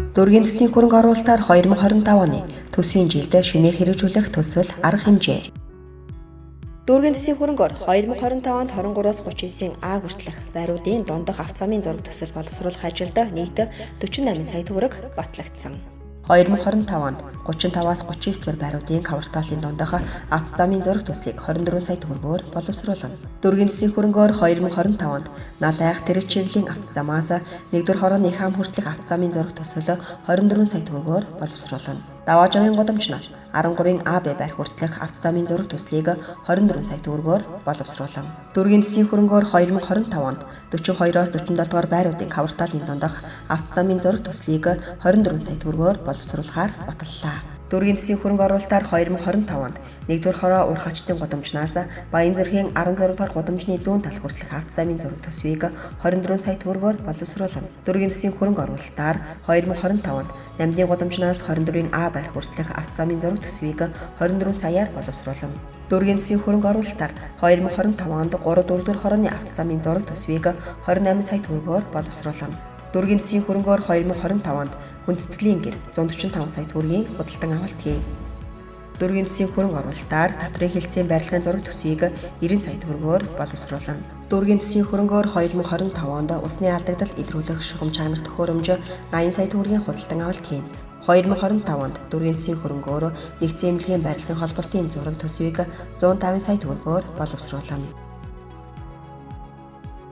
Дүүргийн төсвийн хөрөнгө оруулалтаар 2025 оны төсвийн жилд шинээр хэрэгжүүлэх төсөл арга хэмжээ. Дүүргийн төсвийн хөрөнгөөр 2025 онд 23-аас 39-ийн А хүртэлх байруудын дундах авто замын зураг төсөл боловсруулах ажилд нийт 48 сая төгрөг батлагдсан. 2025 онд 35-аас 39 дугаар байруудын кварталын дундах авто замын зураг төслийг 24 сая төгрөгөөр боловсруулна. Дүүргийн төсвийн хөрөнгөөр 2025 онд Налайх тэрэг чиглэлийн авто замаас 1-р хорооны их ам хүртэлх авто замын зураг төсөл 24 сая төгрөгөөр боловсруулна. Даваажавын гудамжнаас 13-ын А Б байр хүртэлх авто замын зураг төслийг 24 сая төгрөгөөр боловсруулна. Дүүргийн төсвийн хөрөнгөөр 2025 онд 42-оос 47 дугаар байруудын кварталын дундах авто замын зураг төслийг 24 сая төгрөгөөр боловсруулахаар баталлаа. Дүүргийн төсвийн хөрөнгө оруулалтаар 2025 онд 1-р хороо Уурхачдын гудамжнаас Баянзүрхийн 16 дугаар гудамжны зүүн тал хүртэлх авто замын зураг төсвийг 24 сая төгрөгөөр боловсруулна. Дүүргийн төсвийн хөрөнгө оруулалтаар 2025 онд Намдын гудамжнаас 24-ийн А байр хүртэлх авто замын зураг төсвийг 24 саяар боловсруулна. Дүүргийн төсвийн хөрөнгө оруулалтаар 2025 онд 3 4-р хорооны авто замын зураг төсвийг 28 сая төгрөгөөр боловсруулна. Дүүргийн төсвийн хөрөнгөөр 2025 онд хүндэтгэлийн гэр 145 сая төгрөгийн худалдан авалт хийнэ. Дүүргийн төсвийн хөрөнгө оруулалтаар татврын хэлтсийн барилгын зураг төсвийг 90 сая төгрөгөөр боловсруулна. Дүүргийн төсвийн хөрөнгөөр 2025 онд усны алдагдал илрүүлэх шугам чагнах төхөөрөмж 80 сая төгрөгийн худалдан авалт хийнэ. 2025 онд дүүргийн төсвийн хөрөнгөөр нэгдсэн эмнэлгийн барилгын холболтын зураг төсвийг 150 сая төгрөгөөр боловсруулна.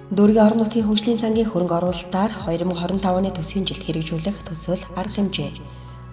Дүүргийн орон нутгийн хөгжлийн сангийн хөрөнгө оруулалтаар 2025 оны төсвийн жилд хэрэгжүүлэх төсөл арга хэмжээ.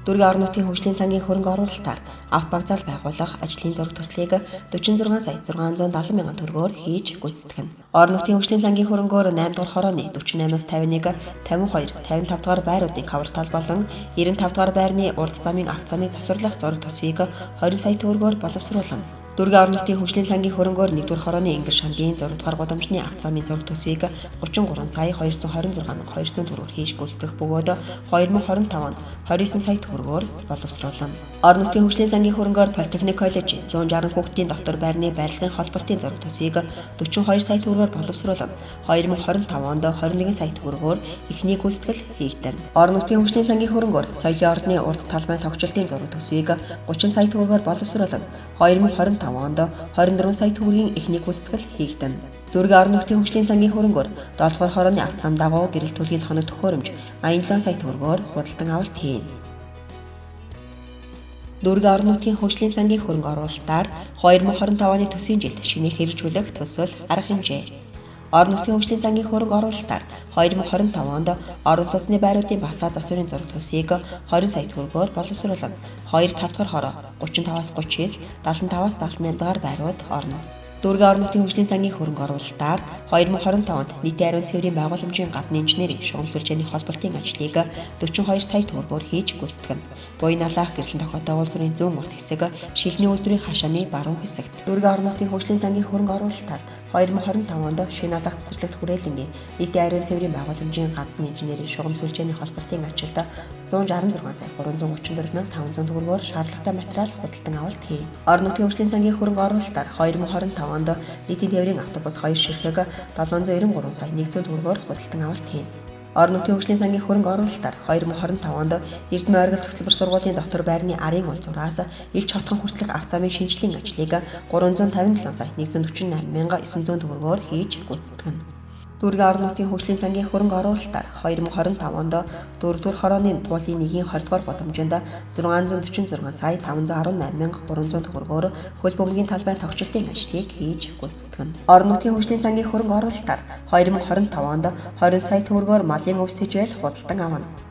Дүүргийн орон нутгийн хөгжлийн сангийн хөрөнгө оруулалтаар авто вокзал байгуулах ажлын зураг төслийг 46 сая 670 мянган төгрөгөөр хийж гүйцэтгэнэ. Орон нутгийн хөгжлийн сангийн хөрөнгөөр 8 дугаар хорооны 48-аас 51, 52, 55 дугаар байруудын квартал болон 95 дугаар байрны урд замын авто замыг засварлах зураг төсвийг 20 сая төгрөгөөр боловсруулна. Дүүргийн орон нутгийн хөгжлийн сангийн хөрөнгөөр 1-р хорооны Ингэр шамдын 6 дугаар гудамжны авто замын зураг төсвийг 33 сая 226 мянга 200 төгрөгөөр хийж гүйцэтгэх бөгөөд 2025 онд 29 сая төгрөгөөр боловсруулна. Орон нутгийн хөгжлийн сангийн хөрөнгөөр Политехник коллежийн 160 хүүхдийн дотор байрны барилгын холболтын зураг төсвийг 42 сая төгрөгөөр боловсруулна. 2025 онд 21 сая төгрөгөөр эхний гүйцэтгэл хийгдэнэ. Орон нутгийн хөгжлийн сангийн хөрөнгөөр соёлын ордны урд талбайн тогтчлтын зураг төсвийг 30 сая төгрөгөөр боловсруулна. 2025 онд 24 сая төгрөгийн эхний гүйцэтгэл хийгдэнэ. Дүүргийн орон нутгийн хөгжлийн сангийн хөрөнгөөр 7 дугаар хорооны авто зам дагуу гэрэл төлгийн тоног төхөөрөмж 87 сая төгрөгөөр худалдан авалт хийнэ. Дүүргийн орон нутгийн хөгжлийн сангийн хөрөнгө оруулалтаар 2025 оны төсвийн жилд шинээр хэрэгжүүлэх төсөл арга хэмжээ. Орон нутгийн хөгжлийн сангийн хөрөнгө оруулалтаар 2025 онд орон сууцны байруудын басаа засварын зураг төсвийг 20 сая төгрөгөөр боловсруулна. 2 5 дугаар хороо 35-аас 39, 75-аас 78 дугаар байрууд орно. Дүүргийн орон нутгийн хөгжлийн сангийн хөрөнгө оруулалтаар 2025 онд нийтийн ариун цэврийн байгууламжийн гадны инженерийн шугам сүлжээний холболтын ажлыг 42 сая төгрөгөөр хийж гүйцэтгэнэ. Буян алаах гэрлэн тохиотой уулзрын зүүн урт хэсэг шилний үйлдвэрийн хашааны баруун хэсэгт. Дүүргийн орон нутгийн хөгжлийн сангийн хөрөнгө оруулалтаар 2025 онд шинэ алаах цэцэрлэгт хүрээлэнгийн нийтийн ариун цэврийн байгууламжийн гадны инженерийн шугам сүлжээний холболтын ажилд 166 сая 334 мянга 500 төгрөгөөр шаардлагатай материал худалдан авалт хийнэ. Орон нутгийн хөгжлийн сангийн хөрөнгө оруулалтаар 2025 онд нийтийн тээврийн автобус 2 ширхэг 793 сая 100 төгрөгөөр худалдан авалт хийнэ. Орон нутгийн хөгжлийн сангийн хөрөнгө оруулалтаар 2025 онд Эрдмэ оргил цогцлбор сургуулийн дотор байрны арын уулзуураас Илч хотхон хүртэлх авто замын шинжлэлийн ажлыг 357 сая 148 мянга 900 төгрөгөөр хийж гүйцэтгэнэ. Дүүргийн орон нутгийн хөгжлийн сангийн хөрөнгө оруулалтаар 2025 онд 4-р хорооны туулын 1-ийн 20 дугаар гудамжинд 646 сая 518 мянга 300 төгрөгөөр хөл бөмбөгийн талбай тогтчлтын ажлыг хийж гүйцэтгэнэ. Орон нутгийн хөгжлийн сангийн хөрөнгө оруулалтаар 2025 онд 20 сая төгрөгөөр малын өвс тэжээл худалдан авна.